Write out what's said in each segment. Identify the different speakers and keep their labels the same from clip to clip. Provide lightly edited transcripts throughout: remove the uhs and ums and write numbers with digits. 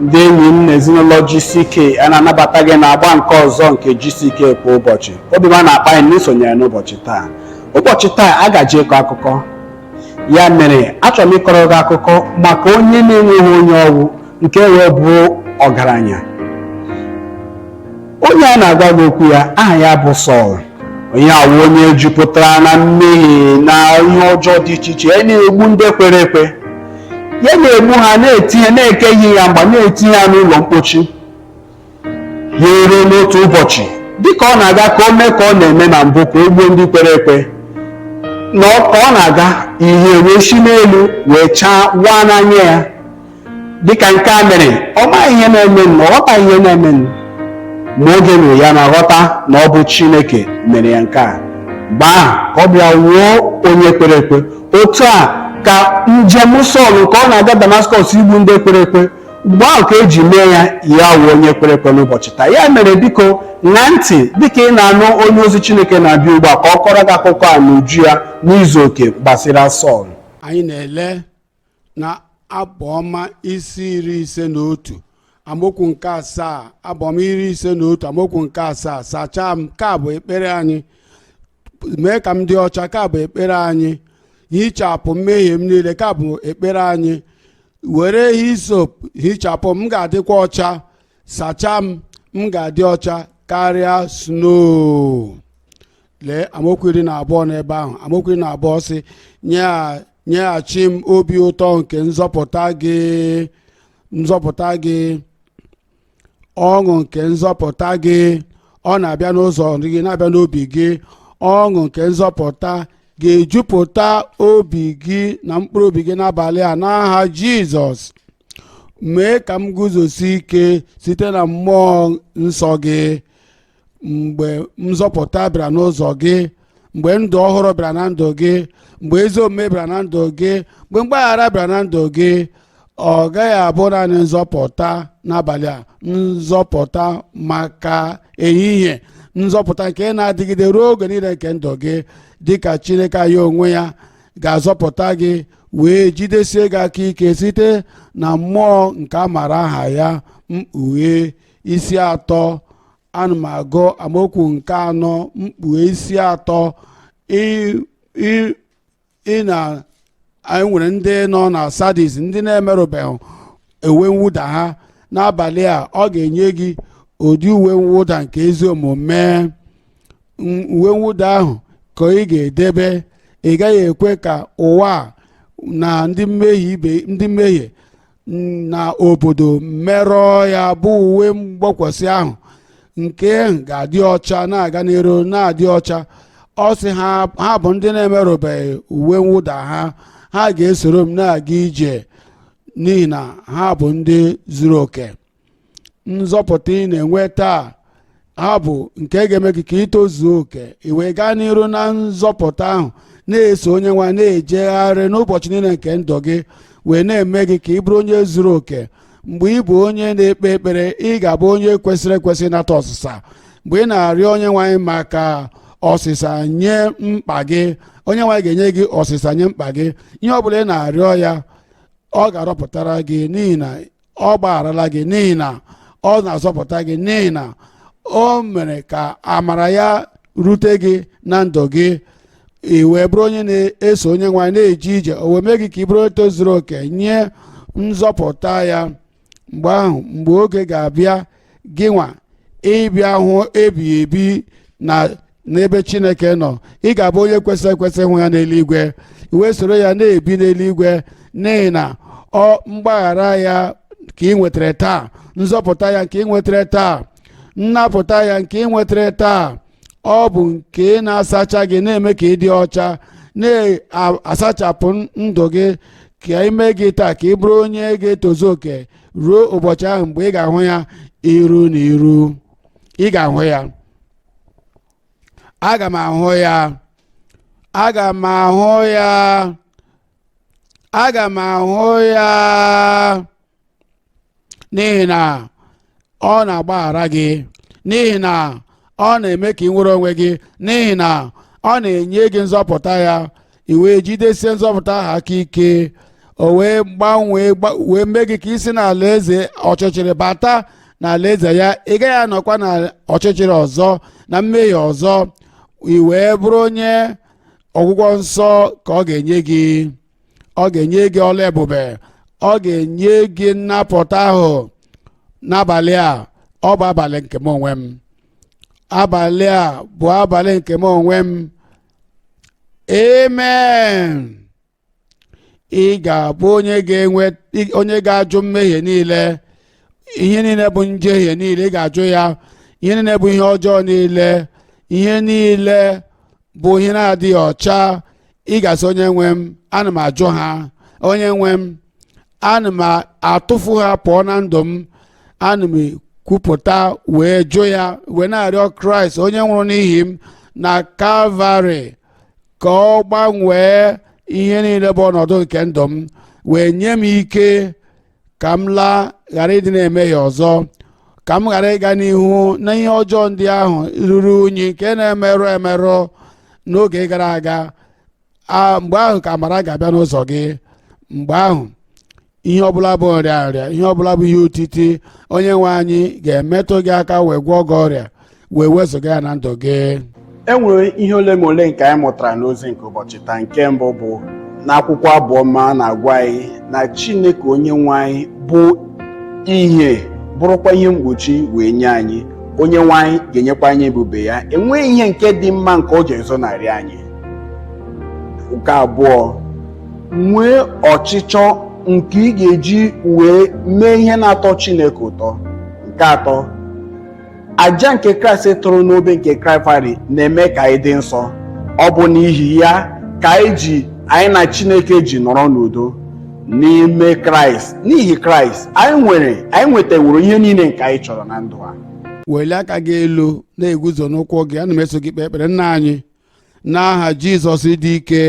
Speaker 1: Ndị enyi m na ezinụlọ GCK a na-anabata gị n'agba nke ọzọ nke GCK kwa ụbọchị. Obi m a na-akpa anyị na isonyere n'ụbọchị taa. Ụbọchị taa a gaje ịkọ akụkọ. Ya mere achọrọ m ịkọrọ gị akụkọ maka onye na-enweghị onye ọwụ nke wee bụ ọgaranya. Onye a na-agwa gị okwu ya, aha ya bụ Sọl. Onye awụ onye jupụtara na mmehie na ihe ọjọọ dị iche iche. Ya na-egbu ndị kwere ekwe, ya na-egbu ha, na-etinye, na-ekeghị ya mgba, na-etinye ya n'ụlọ mkpochi. Ya eruo n'otu ụbọchị, dịka ọ na-aga ka o mee ka ọ na-eme na mbụ, ka o gbuo ndị kwere ekwe, na ka ọ na-aga, ihe wee si n'elu wee chaa waa n'anya ya. Dịka nke a mere, ọ maghị ihe na-emenụ, ọ ghọtaghị ihe na-emenụ. Ma oge nụrụ ya na ghọta na ọ bụ Chineke mere ya nke a. Mgbe ahụ ka ọ bịa wuo onye kwere ekwe. Otu a ka njem Sọl nke ọ na-aga Damaskọs igbu ndị kwere ekwe, mgbe ahụ ka eji mee ya, ya wuo onye kwere ekwe n'ụbọchị taa. Ya mere, biko ṅaa ntị dịka ị na-anụ onye ozi Chineke na-abịa ugbu a ka ọ kọrọ gị akụkọ a n'uju ya n'izu oke gbasara Sọl.
Speaker 2: Anyị na-ele na Abụ Ọma isi 51, amaokwu nke 7. Abụ Ọma 51, amaokwu nke 7: "Sachaa m," ka bụ ekpere anyị. "Mee ka m dị ọcha," ka bụ ekpere anyị. "Hichapụ mmehie m niile," ka bụ ekpere anyị. "Were hisop hichapụ m, m ga-adịkwa ọcha. Sachaa m, m ga-adị ọcha karịa snow." Lee amaokwu 12 n'ebe ahụ. Amaokwu 12 sị: "Nyeghachi m obi ụtọ nke nzọpụta gị, nzọpụta gị, ọṅụ nke nzọpụta gị." Ọ na-abịa n'ụzọ gị, na-abịa n'obi gị. Ọṅụ nke nzọpụta ga-ejupụta obi gị na mkpụrụ obi gị n'abalị a n'aha Jizọs. "Mee ka m guzosi ike site na mmụọ nsọ gị." Mgbe nzọpụta bịara n'ụzọ gị, mgbe ndụ ọhụrụ bịara na ndụ gị, mgbe ezi omume bịara na ndụ gị, mgbe mgbaghara bịara na ndụ gị, ọ gaghị abụ naanị nzọpụta n'abalị a, nzọpụta maka ehihie, nzọpụta nke na-adịgide ruo oge niile nke ndụ gị, dịka Chineke anyị onwe ya ga-azọpụta gị wee jidesie gị aka ike site na mmụọ nke a mara aha ya. Mkpughe isi 3, ana m agụ amaokwu nke 4. Mkpughe isi 3. Ị na anyị nwere ndị nọ na Sadis, ndị na-emerụbeghị uwe mwụda ha. N'abalị a, ọ ga-enye gị ụdị uwe mwụda nke ezi omume. Uwe mwụda ahụ ka ị ga-edebe. Ị gaghị ekwe ka ụwa a na ndị mmehie ibe, ndị mmehie na obodo merụọ ya, bụ uwe mgbakwasị ahụ nke ga-adị ọcha, na-aga n'iru na-adị ọcha. Ọ sị ha, ha bụ ndị na-emerụbeghị uwe mwụda ha, ha ga-esoro m na-aga ije, n'ihi na ha bụ ndị zuru oke. Nzọpụta ị na-enwe taa, ha bụ nke ga-eme gị ka ị tozuo oke, ị wee gaa n'iru na nzọpụta ahụ, na-eso onye nwe na-ejegharị n'ụbọchị niile nke ndụ gị, wee na-eme gị ka ị bụrụ onye zuru oke. Mgbe ị bụ onye na-ekpe ekpere, ị ga-abụ onye kwesịrị ekwesị ịnata ọsịsa. Mgbe ị na-arịọ onye nwe anyị maka ọsịsa nye mkpa gị, onye nwe anyị ga-enye gị ọsịsa nye mkpa gị. Ihe ọ bụla ị na-arịọ ya, ọ ga-arọpụtara gị, n'ihi na ọ gbagharala gị, n'ihi na ọ na-azọpụta gị, n'ihi na o mere ka amara ya rute gị na ndụ gị, ị wee bụrụ onye na-eso onye nwe anyị na-eje ije. O wee mee gị ka ị bụrụ onye tozuru oke nye nzọpụta ya. Mgbe ahụ, mgbe oge ga-abịa gị nwa ịbịa hụ ebighị ebi na n'ebe Chineke nọ, ị ga-abụ onye kwesịrị ekwesị ịhụ ya n'eluigwe, wee soro ya na-ebi n'eluigwe, n'ihi na ọ mgbaghara ya ka ị nwetara taa, nzọpụta ya nke ị nwetara taa, nnapụta ya nke ị nwetara taa, ọ bụ nke na-asacha gị, na-eme ka ị dị ọcha, na-asachapụ ndụ gị, ka ime gị taa ka ị bụrụ onye ga-etozu oke ruo ụbọchị ahụ mgbe ị ga-ahụ ya iru na iru. Ị ga-ahụ ya. Aga m ahụ ya. Aga m ahụ ya. Aga m ahụ ya, n'ihi na ọ na-agbaghara gị, n'ihi na ọ na-eme ka ị nwere onwe gị, n'ihi na ọ na-enye gị nzọpụta ya. I wee jidesie nzọpụta ahụ aka ike. O wee gbanwee wee mee gị ka isi n'ala eze ọchịchịrị bata n'ala eze ya. Ị gaghị anọkwa na ọchịchịrị ọzọ na mmehie ọzọ. I wee bụrụ onye ọgwụgwọ nsọ ka ọ ga-enye gị. Ọ ga-enye gị ọla ebube, ọ ga-enye gị nnapụta ahụ n'abalị a. Ọ bụ abalị nke m onwe m. Abalị a bụ abalị nke m onwe m. Amen. Ị ga-abụ onye ga-enwe, onye ga-ajụ mmehie niile, ihe niile bụ njehie niile. Ị ga-ajụ ya, ihe niile bụ ihe ọjọọ niile, ihe niile bụ ihe na-adịghị ọcha. Ị ga-asị, "Onye nwe m, ana m ajụ ha. Onye nwe m, ana m atụfu ha pụọ na ndụ m. Ana m ekwupụta wee jụ ya, wee na-arịọ Kraịst onye nwụrụ n'ihi m na Kalvarị ka ọ gbanwee ihe niile bụ ọnọdụ nke ndụ m, wee nye m ike ka m laa, ghara ịdị na-emehie ọzọ, ka m ghara ịga n'ihu na ihe ọjọọ ndị ahụ ruru unyi nke na-emerụ emerụ n'oge gara aga." A mgbe ahụ ka amara ga-abịa n'ụzọ gị. Mgbe ahụ, ihe ọbụla bụ nrịa nrịa, ihe ọbụla bụ ihe otiti, Onye nwe anyị ga-emetụ gị aka wee gwọọ gị ọrịa, wee wezụga ya na ndụ gị.
Speaker 1: E nwere ihe ole ma ole nke anyị mụtara n'ozi nke ụbọchị taa. Nke mbụ bụ n'akwụkwọ Abụọma na-agwa anyị na Chineke Onye nwe anyị bụ ihe, bụrụkwa ihe mgbochi wee nye anyị. Onye nwe anyị ga-enyekwa anyị ebube ya. Enweghị ihe nke dị mma nke ọ ga-ezonarị anyị. Nke abụọ, nwee ọchịchọ nke ị ga-eji wee mee ihe na-atọ Chineke ụtọ. Nke atọ, aja nke Kraịst tụrụ n'obe nke Kalvarị na-eme ka anyị dị nsọ. Ọ bụ n'ihi ya ka anyị ji, anyị na Chineke ji nọrọ n'udo n'ime Kraịst. N'ihi Kraịst, anyị nwere, anyị nwetaworo ihe niile nke anyị chọrọ na ndụ a.
Speaker 2: Welie aka gị elu, na-eguzo n'ụkwụ gị. Ana m eso gị kpee ekpere. Nna anyị, n'aha Jizọs dị ike,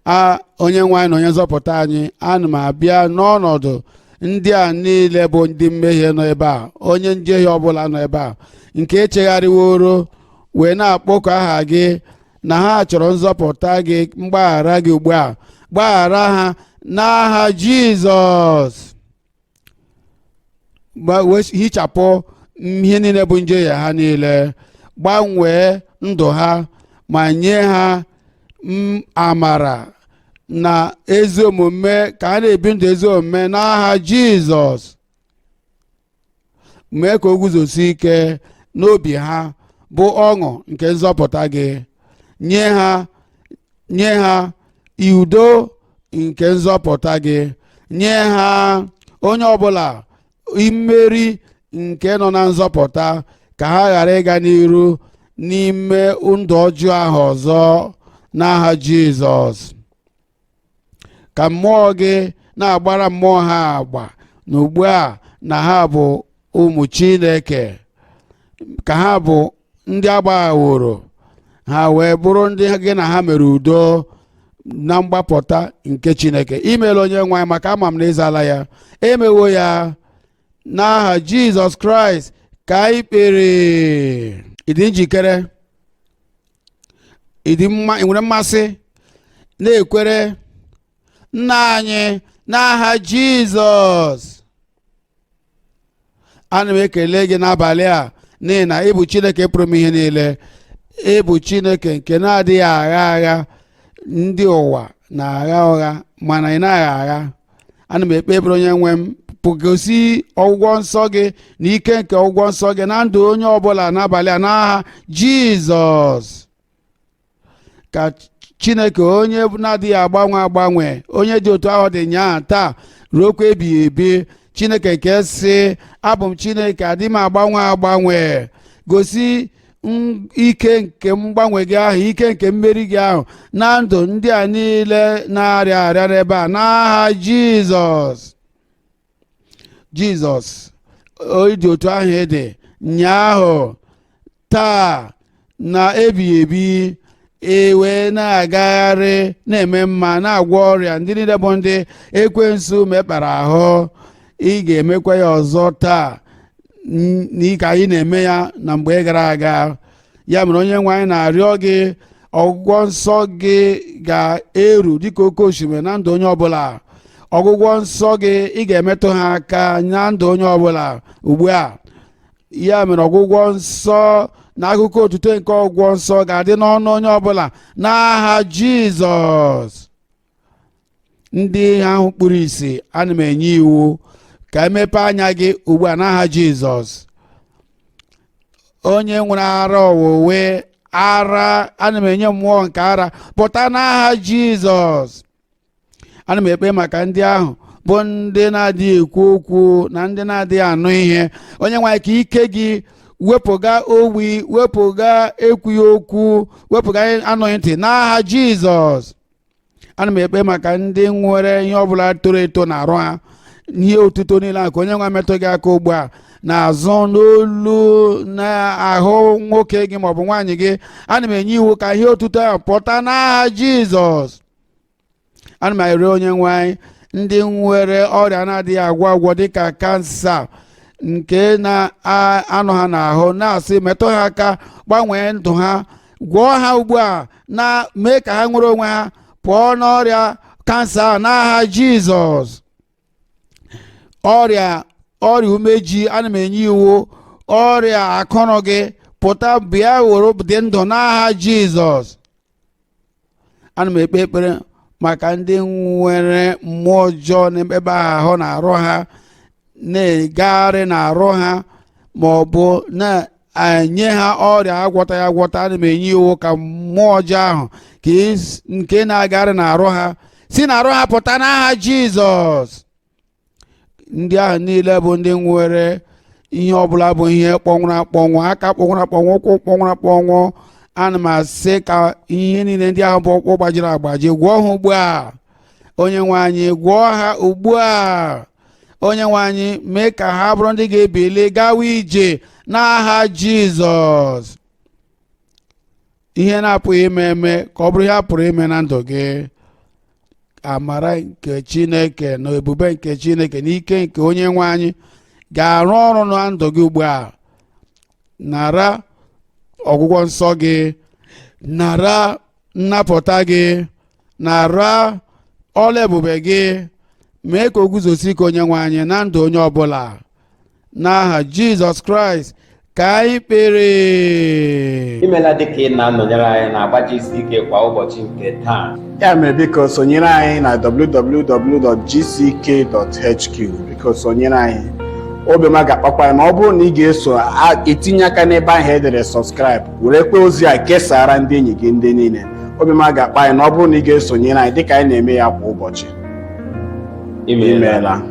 Speaker 2: a onye nwe anyị na onye nzọpụta anyị, ana m abịa n'ọnọdụ ndị a niile bụ ndị mmehie nọ ebe a, onye njehie ọbụla nọ ebe a nke echegharịworo wee na-akpọku aha gị na ha chọrọ nzọpụta gị, mgbaghara gị ugbu a. Gbaghara ha n'aha Jizọs. Wee hichapụ ihe niile bụ njehie ha niile, gbanwee ndụ ha ma nye ha amara na ezi omume, ka ha na-ebi ndụ ezi omume n'aha Jizọs. Mee ka o guzosie ike n'obi ha bụ ọṅụ nke nzọpụta gị. Nye ha, nye ha udo nke nzọpụta gị. Nye ha, onye ọbụla, mmeri nke nọ na nzọpụta, ka ha ghara ịga n'iru n'ime ndụ ọjọọ ahụ ọzọ n'aha Jizọs. Ka mmụọ gị na-agbara mmụọ ha agba na ugbu a na ha bụ ụmụ Chineke, ka ha bụ ndị agbaghaworo ha wee bụrụ ndị gị na ha mere udo na mgbapụta nke Chineke. Imeela, Onye nwe anyị, maka ama m na ịzala ya. Emewo ya n'aha Jizọs Kraịst ka anyị kpere. Ị dị njikere? Ị dị mma? Ị nwere mmasị na-ekwere? Nna anyị, n'aha Jizọs, ana m ekele gị n'abalị a n'ihi na ị bụ Chineke pụrụ ime ihe niile. Ị bụ Chineke nke na-adịghị agha agha. Ndị ụwa na-agha ụgha, mana ị naghị agha. Ana m ekpe ekpere, Onye nwe m, gosi ọgwụgwọ nsọ gị na ike nke ọgwụgwọ nsọ gị na ndụ onye ọbụla n'abalị a n'aha Jizọs. Ka Chineke onye na-adịghị agbanwe agbanwe, onye dị otu ahụ dị nyaa, taa, ruokwa ebighị ebi, Chineke nke si, "Abụ m Chineke, adị m agbanwe agbanwe," gosi ike nke mgbanwe gị ahụ, ike nke mmeri gị ahụ na ndụ ndị a niile na-arịa arịa n'ebe a n'aha Jizọs. Jizọs, dị otu ahụ ị dị nyaahụ, taa na ebighị ebi, e wee na-agagharị, na-eme mma, na-agwọ ọrịa ndị niile bụ ndị ekwensu mekpara ahụ. Ị ga-emekwa ya ọzọ taa n'ike anyị na-eme ya na mgbe gara aga. Ya mere, Onye nwe anyị, na-arịọ gị, ọgwụgwọ nsọ gị ga-eru dịka oke osimiri na ndụ onye ọbụla. Ọgwụgwọ nsọ gị, ị ga-emetụ ha aka na ndụ onye ọbụla ugbu a. Ya mere, ọgwụgwọ nsọ na akụkọ otuto nke ọgwụgwọ nsọ ga-adị n'ọnụ onye ọbụla n'aha Jizọs. Ndị ahụ kpuru ìsì, ana m enye iwu ka emepe anya gị ugbu a n'aha Jizọs. Onye nwere ara owuwe ara, ana m enye mmụọ nke ara pụta n'aha Jizọs. Ana m ekpe maka ndị ahụ bụ ndị na-adịghị ekwu okwu na ndị na-adịghị anụ ihe. Onye nwe anyị, ka ike gị wepụga ogbi, wepụga ekwughị okwu, wepụga anụghị ntị n'aha Jizọs. Ana m ekpe maka ndị nwere ihe ọbụla toro eto na-arụ ha, ihe otuto niile ahụ, ka onye nwe metụ gị aka ugbu a n'azụ, n'olu, na ahụ nwoke gị maọbụ nwaanyị gị. Ana m enye iwu ka ihe otuto ahụ pụta n'aha Jizọs. Ana m arịọ onye nwe anyị, ndị nwere ọrịa na-adịghị agwọ agwọ dịka kansa nke na-anọ ha n'ahụ, na-asị metụ ha aka, gbanwee ndụ ha, gwọọ ha ugbu a, na mee ka ha nwere onwe ha pụọ n'ọrịa kansa n'aha Jizọs. Ọrịa umeji, ana m enye iwu, ọrịa akụrụ gị pụta, bịa were dị ndụ n'aha Jizọs. Ana m ekpe ekpere maka ndị nwere mmụọ ọjọọ na-emekpa ahụ na-arụ ha, na-egagharị na-arụ ha, ma ọ bụ na-enye ha ọrịa agwọtaghị agwọta. Ana m enye iwu ka mmụọ ọjọọ ahụ nke na-agagharị na-arụ ha si na-arụ ha pụta n'aha Jizọs. Ndị ahụ niile bụ ndị nwere ihe ọbụla bụ ihe kpọnwụrụ akpọnwụ, aka kpọnwụrụ akpọnwụ, ụkwụ kpọnwụrụ akpọnwụ, ana m asị ka ihe niile ndị ahụ bụ ọkpụkpụ gbajiri agbaji, gwọọ ha ugbu a. Onye nwe anyị, gwọọ ha ugbu a. Onye nwe anyị, mee ka ha bụrụ ndị ga-ebili gawa ije n'aha Jizọs. Ihe na-apụghị ime eme, ka ọ bụrụ ihe a pụrụ ime na ndụ gị. Amara nke Chineke na ebube nke Chineke na ike nke onye nwe anyị ga-arụ ọrụ na ndụ gị ugbu a. Nara ọgwụgwọ nsọ gị, nara nnapụta gị, nara ọla ebube gị. Mee ka o guzosi ike, onye nwe anyị, na ndụ onye ọbụla. N'aha Jizọs Kraịst ka anyị kpere.
Speaker 3: Imela dịka ị na-anọnyere anyị na-agba GCK kwa ụbọchị nke taa.
Speaker 1: Ya mere, biko sonyere anyị na www.gck.hq. Biko sonyere anyị. Obiọma ga-akpakwa anyị ma ọ bụrụ na ị ga-eso etinye aka n'ebe ahụ edere subscribe, were kwe ozi a kesara ndị enyi gị ndị niile. Obiọma ga-akpa anyị na ọ bụrụ na ị ga-esonyere anyị dịka anyị na-eme ya kwa ụbọchị.
Speaker 3: Imeela.
Speaker 1: Imeela.